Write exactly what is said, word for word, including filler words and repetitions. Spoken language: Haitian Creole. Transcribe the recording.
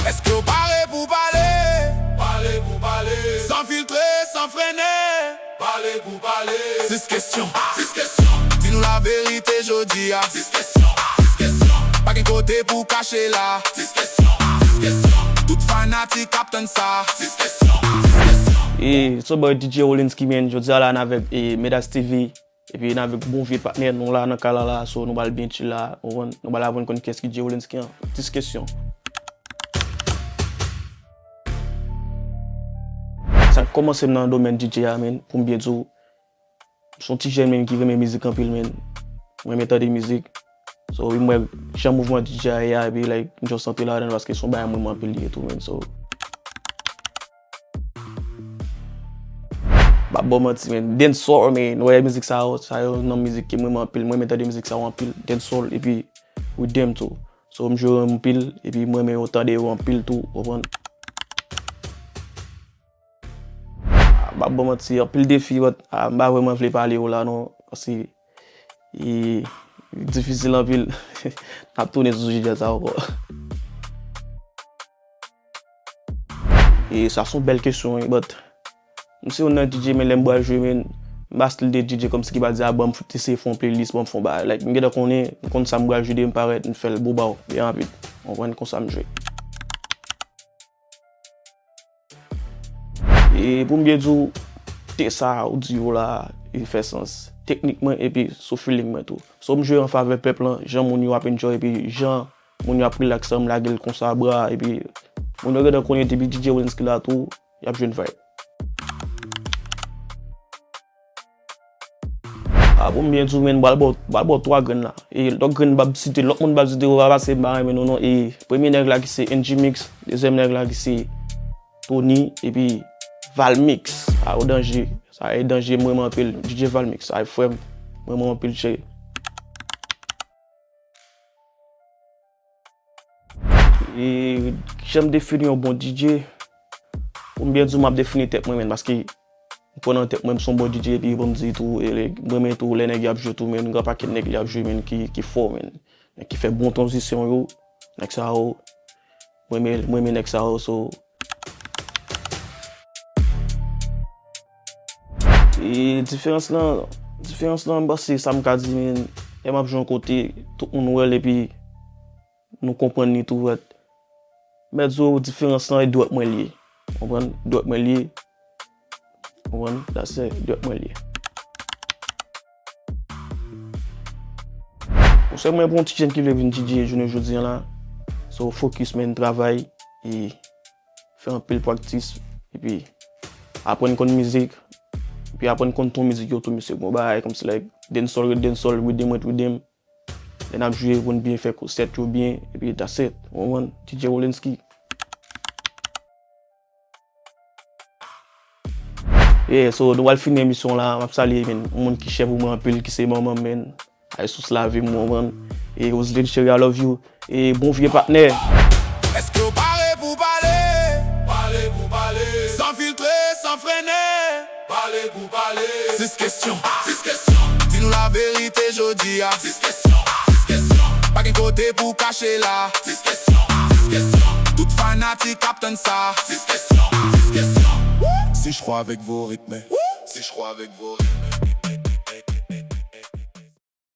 Èske w pare pou pale? Pale pou pale. San filtre, san frennen. Pale pou pale. Sis kesyon. Sis kesyon. Di nou laverite jodi a. Sis kesyon. Sis kesyon. Pa gen kote pou kache la. Sis kesyon. Sis kesyon. Tout fanatik ap tann sa. Sis kesyon. Sis kesyon. E, it's your boy D J Wolinski, man. Jodi a la n avèk, e, Medas T V. Epi n avèk bon vye patnè nou la nan kay la la, so nou pral byen chill la, ou konprann? Nou pral aprann konn kiyès ki D J Wolinski an. Sis kesyon. Sa k kòmanse m nan domèn D J a, man, pou m byen di w, m se yon ti jèn, man, ki renmen mizik anpil, man. Mwen renmen tande mizik. So, wi, m wè jan mouvman D J a ye a, epi, like, m just antre ladan l paske se yon bagay mwen renmen anpil li ye tou, man. So, m ap ba w manti, man. Dancehall, man. Ou wè mizik sa yo, sa yo nan mizik ke mwen renmen anpil. Mwen renmen tande mizik sa yo anpil. Dancehall, epi riddim tou. So, m jwe yo anpil, epi mwen renmen yo tande yo anpil tou, ou konprann? M ap ba w manti, anpil defi, but, ah, m pa vrèman vle pale yo la, non. Paske, e, difisil anpil. N ap tounen sou sijè sa ankò. E sa se yon bèl kesyon, wi, but m se youn nan D J, man, lè m pral jwe, man, m pa stil de D J kòmsi ki pral di, "A, ban m f-, eseye fè yon playlist, ban m fè yon bagay." Like, m gentan konnen, m konn sa m pral jwe, depi m parèt, m fè l bobao, byen rapid. Ou konprann, konsa m jwe. E pou m byen di w, te sa ou di yo la, li fè sans. Teknikman epi sou feeling mwen tou. So m jwe an favè pèp lan, jan moun yo ap enjoy epi jan moun yo ap relax an, m lage l konsa bra, epi moun yo gentan konnen depi D J Wolinski la tou, y ap jwenn vibe. Ah, pou m byen di w, man, m pral ba w, m pral ba w twa grenn la. E lòt grenn m p ap site, lòt moun m p ap site, yo pa pase m pa renmen nou non. E premye nèg la ki se N G Mix, dezyèm nèg la ki se Tony, epi Valmix. Sa yo danje, sa yo danje, m renmen anpil. D J Valmix, sa yo frè m, m renmen anpil, cheri. E jan m defini yon bon D J, pou m byen di w, m ap defini tèt mwen, man, paske m kwè nan tèt mwen, m se yon bon D J, epi pou m di tou, e, m renmen tou lè nèg yo ap jwe tou, man, gen yon pakèt nèg li ap jwe, man, ki, ki fò, man, nèg ki fè bon tranzisyon yo, nèg sa yo, m renmen, m renmen nèg sa yo, so, E diferans lan, diferans lan, m panse sa m ka di, man, lè m ap jwe yon kote, tout moun wè l epi nou konprann li tou, but. Mèt di w diferans lan e dwèt mwen li ye. Konprann? Dwèt mwen li ye. Konprann? That's it, dwèt mwen li ye. Konsèy mwen pou yon ti jèn ki vle vin D J jounen jodi an la, so focus, man, travay, e fè anpil practice, epi aprann konn mizik, epi aprann konn ton mizik yo tou, mesye, gon bagay kòmsi, like, dancehall ret dancehall, riddim ret riddim. Lè n ap jwe, pou n byen fè konsèt yo byen, epi that's it. Ou konprann? D J Wolinski. Yeah, so nou pral fini emisyon la, m ap salye, man, yon moun ki chè pou mwen anpil, ki se manman m, man. Ay sous lavi m, ou konprann? E Roseline cheri, I love you. E bon vye patnè. Èske w pare pou pale? Pale pou pale. San filtre, san frennen. Pale pou pale. Sis kesyon. Sis kesyon. Di nou laverite jodi a. Sis kesyon. Sis kesyon. Pa gen kote pou kache la. Sis kesyon. Sis kesyon. Tout fanatik ap tann sa. Sis kesyon. Sis kesyon. Si je crois avec vos rythmes. Si je crois avec vos rythmes.